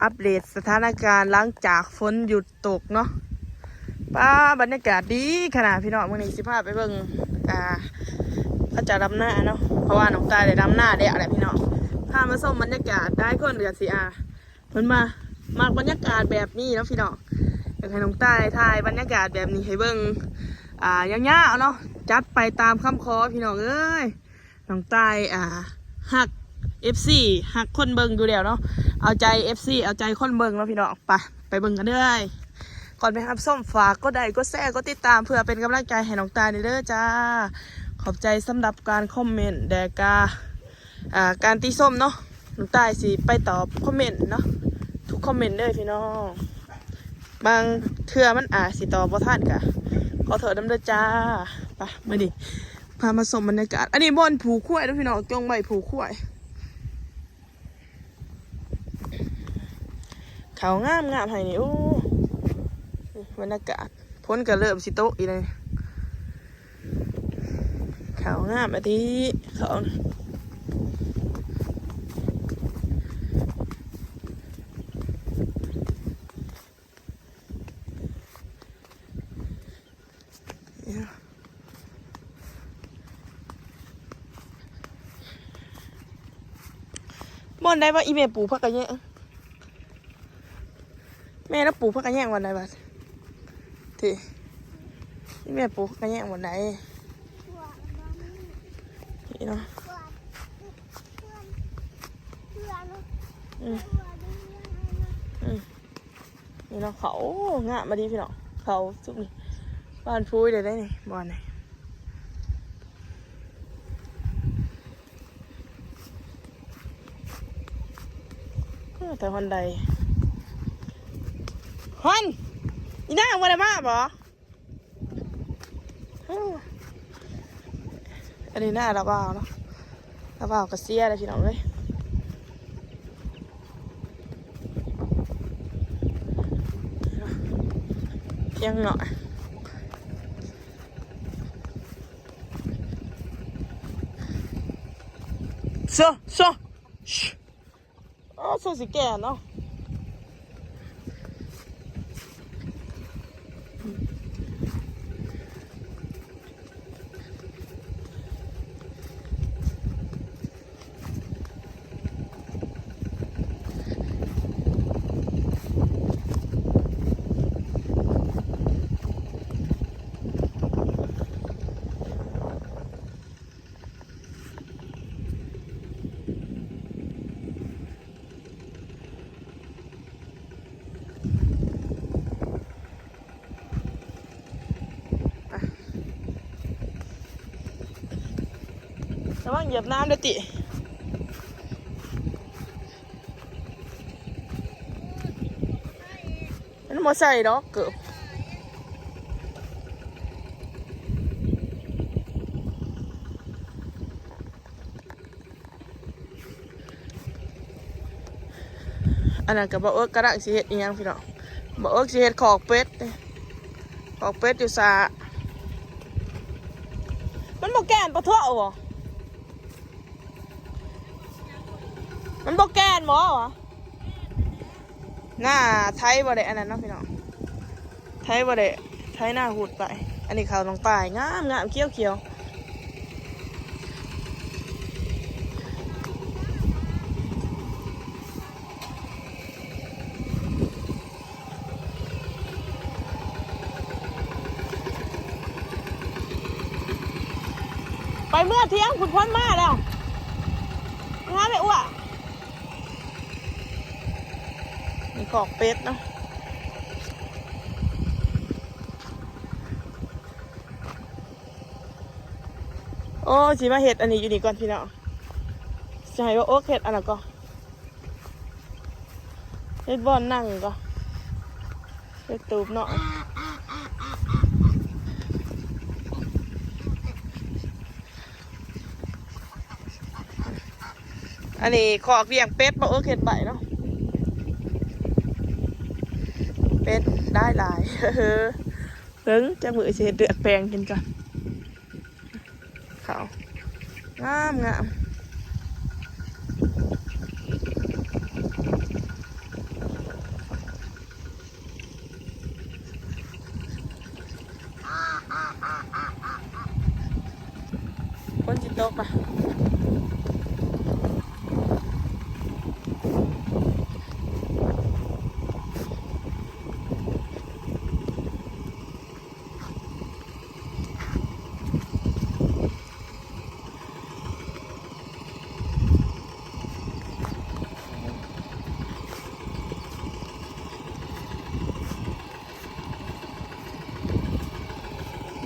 ອັບເດດສະຖານະການຫຼັງຈາກຝົນຢຸດຕົກເນາະ. ປ້າ ບັນຍາກາດດີຂະໜາດພີ່ນ້ອງ. ມື້ນີ້ຊິພາໄປເບິ່ງ ອ່າ ເຂົາເຈົ້າດຳນາເນາະ ເພາະວ່ານ້ອງຕ່າຍໄດ້ດຳນາແລ້ວແຫຼະພີ່ນ້ອງ. ພາມາຊົມບັນຍາກາດ ຫຼາຍຄົນກໍຊິ ອ່າ ເພິ່ນວ່າມັກບັນຍາກາດແບບນີ້ເນາະພີ່ນ້ອງ. ຢາກໃຫ້ນ້ອງຕ່າຍຖ່າຍບັນຍາກາດແບບນີ້ໃຫ້ເບິ່ງ ອ່າ ຍາວໆເນາະ. ຈັດໄປຕາມຄຳຂໍພີ່ນ້ອງເອີຍ. ນ້ອງຕ່າຍ ອ່າ ຮັກເອັຟຊີ ຮັກຄົນເບິ່ງຢູ່ແລ້ວເນາະ ເອົາໃຈເອັຟຊີ ເອົາໃຈຄົນເບິ່ງເນາະພີ່ນ້ອງ. ໄປ ໄປເບິ່ງກັນເດີ້. ກ່ອນໄປຮັບຊົມ ຝາກກົດໄລ ກົດແຊ ກົດຕິດຕາມ ເພື່ອເປັນກຳລັງໃຈໃຫ້ນ້ອງຕ່າຍແດ່ເດີ້ຈ້າ. ຂອບໃຈສຳລັບການຄອມເມັນ ແລະກະ ອ່າ ການຕິຊົມເນາະ. ນ້ອງຕ່າຍຊິໄປຕອບຄອມເມັນເນາະ ທຸກຄອມເມັນເດີ້ພີ່ນ້ອງ. ບາງເທື່ອມັນອາດຊິຕອບບໍ່ທັນ ກະຂໍໂທດນຳເດີ້ຈ້າ. ໄປ ມື້ນີ້ພາມາຊົມບັນຍາກາດ. ອັນນີ້ບ່ອນຜູກຄວາຍເດີ້ພີ່ນ້ອງ ຈົ່ງໄວ້ຜູກຄວາຍ. ເຂົ້າງາມໆ ໃຫ້ນີ້. ໂອ້ ບັນຍາກາດ ຝົນກໍເລີ່ມຊິຕົກອີກແລ້ວ. ເຂົ້າງາມອະຕິ ເຂົ້າ ບ່ອນໃດວະ ອີແມ່ປູກຜັກກະແຍງ? ແມ່ລາວປູກຜັກກະແຍງບ່ອນໃດບາດ? ທີ່ ອີແມ່ປູກຜັກກະແຍງບ່ອນໃດ? ນີ້ເນາະ. ອືມ ອືມ ນີ້ເນາະ ເຂົ້າ ໂອ້ ງາມມາດີພີ່ນ້ອງ. ເຂົ້າຊຸມນີ້ ບ້ານພູຍໄດ້ໄດ໋ນີ້ ບ່ອນນີ້. ເອີ ແຕ່ຮອນໃດ ຮອນ ອີນາງບໍ່ໄດ້ມາບໍ່? ເອີ ອັນນີ້ໜ້າລາວບ່າວເນາະ ລາວບ່າວກະເສຍແລ້ວພີ່ນ້ອງເອີຍ. ພຽງເນາະ ໂຊ ໂຊ ໂອ້ ໂຊຊິແກ່ເນາະ. ລະວັງຢຽບນ້ຳເດີ້ຕິ. ມັນບໍ່ໃສ່ດອກເກີບ. ອັນນັ້ນກະບ່າວເອິກກຳລັງຊິເຮັດອີ່ຫຍັງພີ່ນ້ອງ. ບ່າວເອິກຊິເຮັດຄອກເປັດ ຄອກເປັດຢູ່ສາ. ມັນບໍ່ແກ່ນປະໂທະບໍ່? ມັນບໍ່ແກ່ນບໍ່ວະ? ໜ້າໄຖບໍ່ໄດ້ອັນນັ້ນເນາະພີ່ນ້ອງ ໄຖບໍ່ໄດ້ ໄຖນາຫູດໄປ. ອັນນີ້ເຂົ້ານ້ອງຕ່າຍ ງາມໆ ຂຽວໆ. ໄປເມືອທຽງພຸ້ນ ຄົນມາແລ້ວ ຫາແມ່ອ້ວ. ມີຄອກເປັດເນາະ. ໂອ້ ຊິມາເຮັດອັນນີ້ຢູ່ນີ້ກ່ອນພີ່ນ້ອງ. ຊິໃຫ້ບ່າວເອິກເຮັດອັນນັ້ນກ່ອນ. ເຮັດບ່ອນນັ່ງກໍ ເຮັດຕູບເນາະ. ອັນນີ້ຄອກລ້ຽງເປັດ ບ່າວເອິກເຮັດໄວ້ເນາະ. ເປັດຫຼາຍໆ ເບິ່ງຈັກມື້ຊິເຮັດເດືອດແປງກິນກ່ອນ. ເຂົ້າງາມໆ.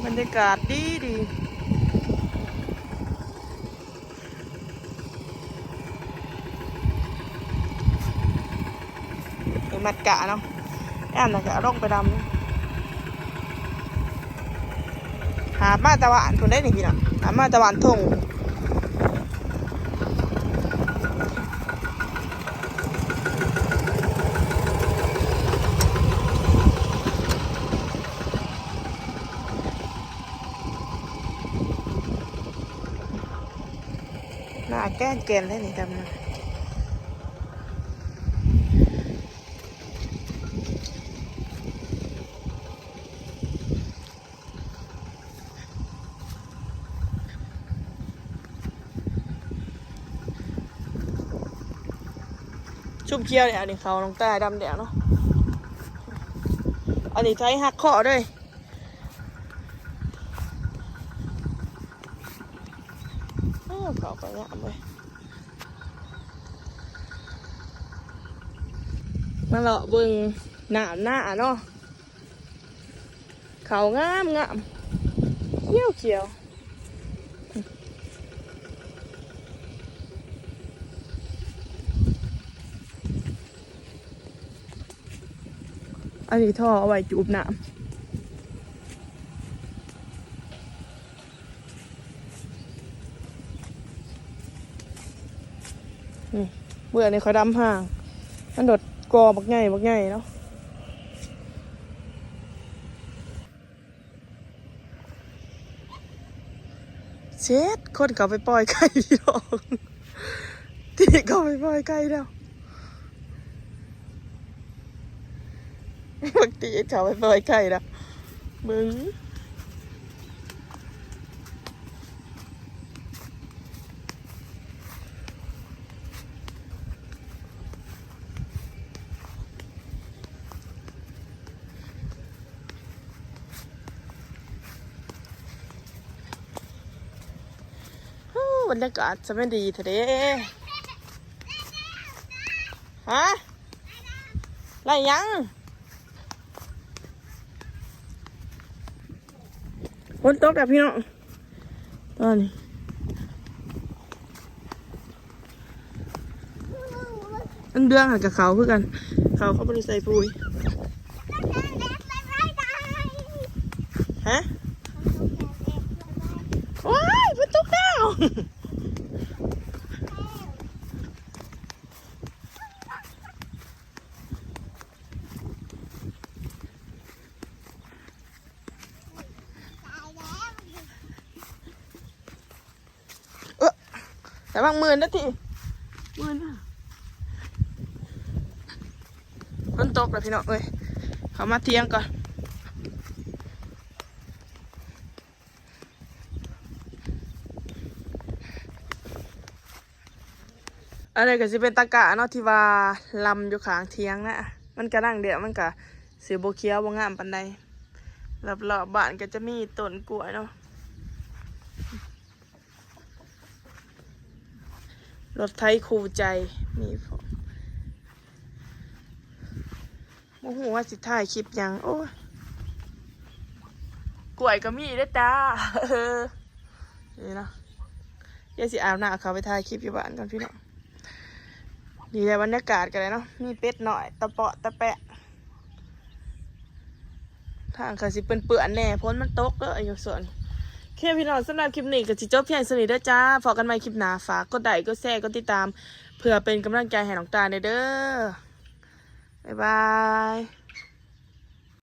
ບັນຍາກາດດີດີ. ນີ້ມັດກະເນາະ ແອມນະກະລົງໄປດຳ ຫາບມາແຕ່ບ້ານພຸ້ນເດ້ນີ້ພີ່ນ້ອງ ຫາບມາແຕ່ບ້ານທົ່ງ. ໜ້າແກ່ນໆ ເລີຍນີ້ດຳນະ. ຊຸ່ມຂຽວແລ້ວນີ້ ເຂົ້ານ້ອງຕາດຳແລ້ວເນາະ. ອັນນີ້ໄຖຮັກເຄາະເດ້. ອ້າວ ເຂົ້າກໍງາມເວີຍ ມາເລາະເບິ່ງນ້ຳນາເນາະ. ເຂົ້າງາມໆ ຂຽວໆ. ອັນນີ້ທໍ່ເອົາໄວ້ຈູບນ້ຳ. ນີ້ ເບື້ອງນີ້ຂ້ອຍດຳຫ່າງ ມັນໂດດກໍບັກໃຫຍ່ບັກໃຫຍ່ເນາະ. ເຊັດ ຄົນເຂົາໄປປ່ອຍໄກ່ພີ່ນ້ອງ ຕິເຂົາໄປປ່ອຍໄກ່ແລ້ວ ບັກຕິເຂົາໄປປ່ອຍໄກ່ແລ້ວ ເບິ່ງ. ໂອ້ ບັນຍາກາດຈະແມ່ນດີແທ້ເດ້. ຮະ? ໄລ່ຫຍັງ? ຝົນຕົກແລ້ວພີ່ນ້ອງ ຕອນນີ້ ເດືອງໆ ຫັ້ນກະເຂົ້າຄືກັນ ເຂົ້າ ເຂົາບໍ່ໄດ້ໃສ່ປຸ໋ຍ. ຮະ? ໂອ້ຍ ຝົນຕົກແລ້ວ. ເອີ ລະວັງມື່ນນະຕິ ມື່ນນະ. ຝົນຕົກແລ້ວພີ່ນ້ອງເອີຍ ເຂົ້າມາຖຽງກ່ອນ. ອັນນີ້ກະຊິເປັນຕາກ້າເນາະ ທີ່ວ່າລຳຢູ່ຂ້າງຖຽງນະ ມັນກະນັ່ງແດດ ມັນກະຊິບໍ່ຂຽວບໍ່ງາມປານໃດ. ລອບໆ ບ້ານກະຈະມີຕົ້ນກ້ວຍເນາະ ລົດໄຖຄູ່ໃຈມີພ້ອມ. ບໍ່ຮູ້ວ່າຊິຖ່າຍຄລິບຫຍັງ ໂອ້ຍ ກ້ວຍກໍມີເດ້ອຈ້າ ເອີ ນີ້ເນາະ ດຽວຊິອາບນ້ຳເຂົ້າໄປຖ່າຍຄລິບຢູ່ບ້ານກ່ອນພີ່ນ້ອງ. ນີ້ແຫຼະ ບັນຍາກາດກໍໄດ້ເນາະ ມີເປັດນ້ອຍຕະເປາະຕະແປະ ທາງກໍຊິເປື້ອນໆແດ່ ຝົນມັນຕົກເດີຢູ່ສວນ. ໂອເຄພີ່ນ້ອງ ສຳລັບຄລິບນີ້ກໍຊິຈົບພຽງສ່ຳນີ້ເດີຈ້າ ພໍ້ກັນໃໝ່ຄລິບໜ້າ ຝາກກົດໄລ້ ກົດແຊ ກົດຕິດຕາມ ເພື່ອເປັນກຳລັງໃຈໃຫ້ນ້ອງຕາແດ່ເດີ. ບາຍບາຍ.